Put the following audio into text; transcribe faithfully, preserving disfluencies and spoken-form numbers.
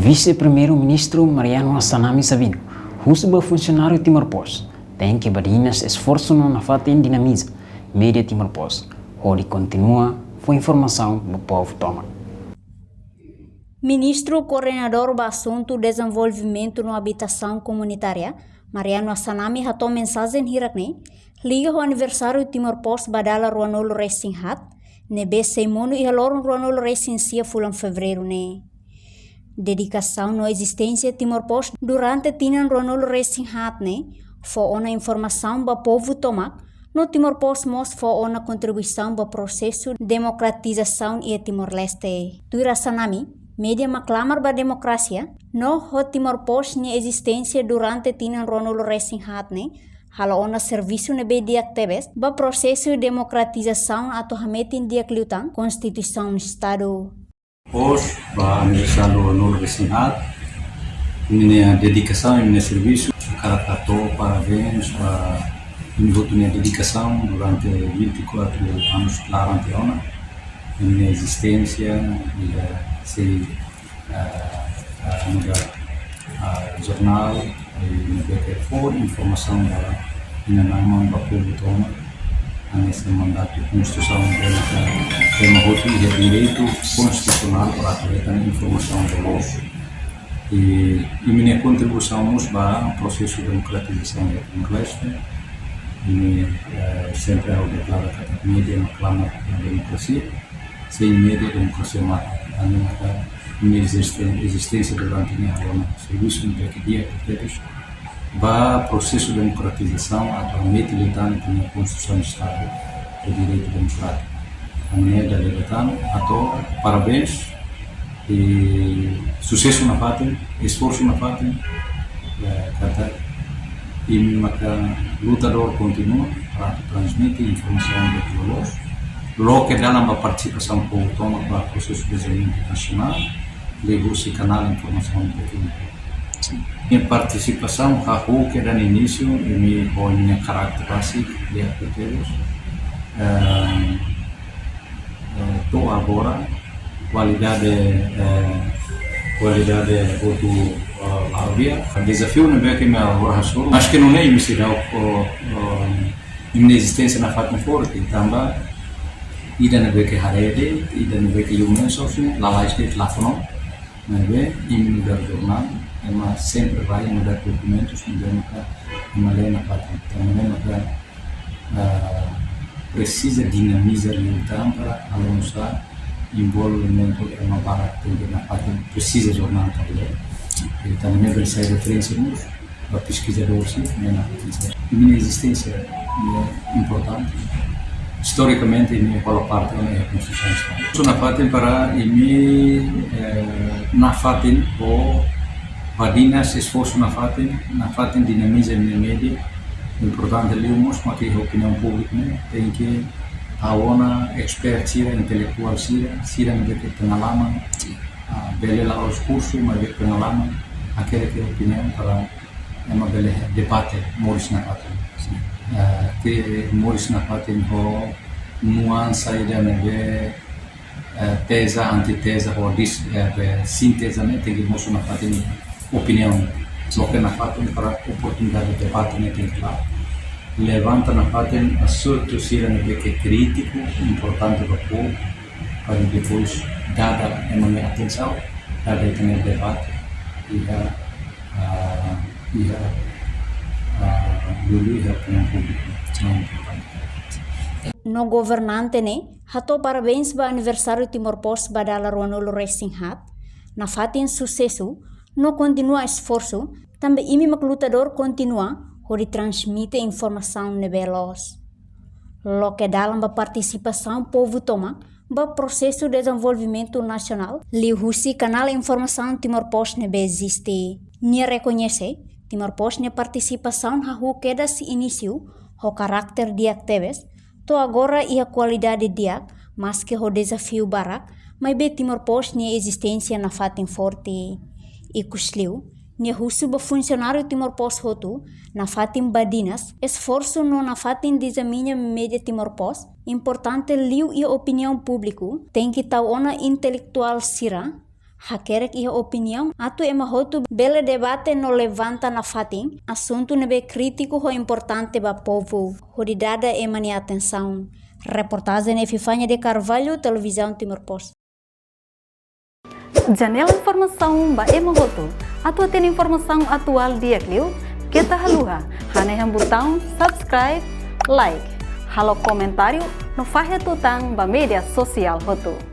Vise-Primeiru-Ministru Mariano Assanami Sabino husu ba funsionáriu Timor Post tenke badinas esforsu no nafatin dinamiza média Timor Post hodi kontinua fó informasaun ba povu tomak. Ministru Koordenadór ba Asuntu Dezenvolvimentu no Abitasaun Komunitária, Mariano Assanami hato'o mensajen hirak-ne'e liga ho aniversáriu Timor Post ba dala ruanulu-resin-haat, ne'ebé sei monu iha loron ruanulu-resin-sia fulan Fevereiru ne'e. Dedikasaun no ezisténsia Timor Post durante tinan ruanulu-resin-haat ne'e fó ona informasaun ba povu tomak, no Timor Post mós fó ona kontribuisaun ba prosesu demokratizasaun iha Timor-Leste. Tuir Assanami, média mak klamar ba demokrasia, no ho Timor Post nia ezisténsia durante tinan ruanulu-resin-haat ne'e halo ona servisu ne'ebé di'ak tebes ba prosesu demokratizasaun atu hametin di'ak liután Konstituisaun Estadu. Post ba aniversáriu ruanulu-resin-haat, imi-nia dedikasaun, imi-nia servisu, hakarak hato'o parabéns ba imi hotu nia dedikasaun durante vinte e quatro anos laran tiha ona, imi-nia ezisténsia, iha sei, ah, ah, nu'udar, ah, jornál, eh, ne'ebé ke fó informasaun ba inan-aman, ba povu tomak, hanesan mandatu konstitusionál, ema hotu iha direitu konstitusionál para atu hetan informasaun loloos. I, imi-nia kontribuisaun mós ba prosesu demokratizasaun iha Timor-Leste. Imi, eh, sempre ha'u deklara katak média mak klamar ba demokrasia. Sein média demokrasia mate. Ami maka imi-nia ezisten-, ezisténsia durante ne'e halo ona servisu ne'ebé ke di'ak tebes ba prosesu demokratizasaun atu hametin liután ita-nia Konstituisaun Estadu no direitu demokrátiku. Ami-nia dala ida tan hato'o parabéns i susesu nafatin, esforsu nafatin, eh, katak imi maka lutadór kontinua para atu transmite informasaun ne'ebé loloos. Loke dalan ba partisipasaun povu tomak ba prosesu dezenvolvimentu nasionál, liuhusi kanál informasaun ne'ebé ke. Sin. Nia partisipasaun hahú kedas inísiu, imi ho nia karakter rasik di'ak tebes. Ehm, eh, to'o agora, kualidade, eh, kualidade hotu, eh, la'o di'ak. Dezafiu ne'ebé ke imi agora hasoru. Maske nune'e imi seidauk, eh, imi-nia ezisténsia nafatin forte, tanba ida ne'ebé ke haree de'it, ida ne'ebé ke liu mensos, lalais de'it la fó ona. Ne'ebé imi nu'udar jornál, ema sempre rai nu'udar dokumentus, nu'udar maka ema lee nafatin. Tanba ne'e maka, ah, presiza dinamiza liután para halo nu'usá envolvimentu ema barak tenke nafatin, presiza jornál para lee. I tanba ne'e bele sai referénsia mós ba peskizadór sira, ne'e nafatin. Imi-nia ezisténsia ne'e importante. Istorikamente, imi hola parte ona iha Konstituisaun Estadu. Esforsu nafatin para imi, eh, nafatin ho badinas, esforsu nafatin, nafatin dinamiza imi-nia média. Importante liu mós mak iha opiniaun públika ne'e tenke tau ona espert sira, intelektuál sira, sira ne'ebé ke pengalaman, ah, bele la'ós kursu, maibé pengalaman, hakerek opiniaun para ema bele debate moris nafatin. Sin. Eh, ke moris nafatin ho nuansa ida ne'ebé, eh, teza, antiteza, ho dis-, eh, be, sinteza ne'e tenke mosu nafatin opiniaun. Loke nafatin para oportunidade debate ne'e tenke la'o. Levanta nafatin asuntu sira ne'ebé ke krítiku, importante ba povu, para depois dada ema nia atensaun, dada ita-nia debate, iha, ah, iha, ah, dulu iha opiniaun públika. Ne'e importante. No governante ne'e hato'o parabéns ba aniversáriu Timor Post ba dala ruanulu-resin-haat, nafatin susesu, no kontinua esforsu, tanba imi mak lutadór kontinua hodi transmite informasaun ne'ebé loos. Loke dalan ba partisipasaun povu tomak ba prosesu dezenvolvimentu nasionál, liuhusi kanál informasaun Timor Post ne'ebé eziste. Nia rekoñese, Timor Post nia partisipasaun hahú kedas inísiu ho karakter di'ak tebes, to'o agora iha kualidade di'ak, maske ho dezafiu barak, maibé Timor Post nia ezisténsia nafatin forte. Ikusliu, nia husu ba funsionáriu Timor Post hotu, nafatin badinas esforsu no nafatin dizemina média Timor Post, importante liu iha opiniaun públiku, tenke tau ona intelektuál sira, hakerek iha opiniaun atu ema hotu bele debate no levanta nafatin asuntu ne'ebé krítiku ho importante ba povu, hodi dada ema nia atensaun. Reportajen Epifania de Carvalho, Televizaun Timor Post. Janela informasaun ba ema hotu. Atu hatene informasaun atuál di'ak liu, keta haluha hanehan butaun subscribe, like, halo komentáriu no fahe tutan ba média sosiál hotu.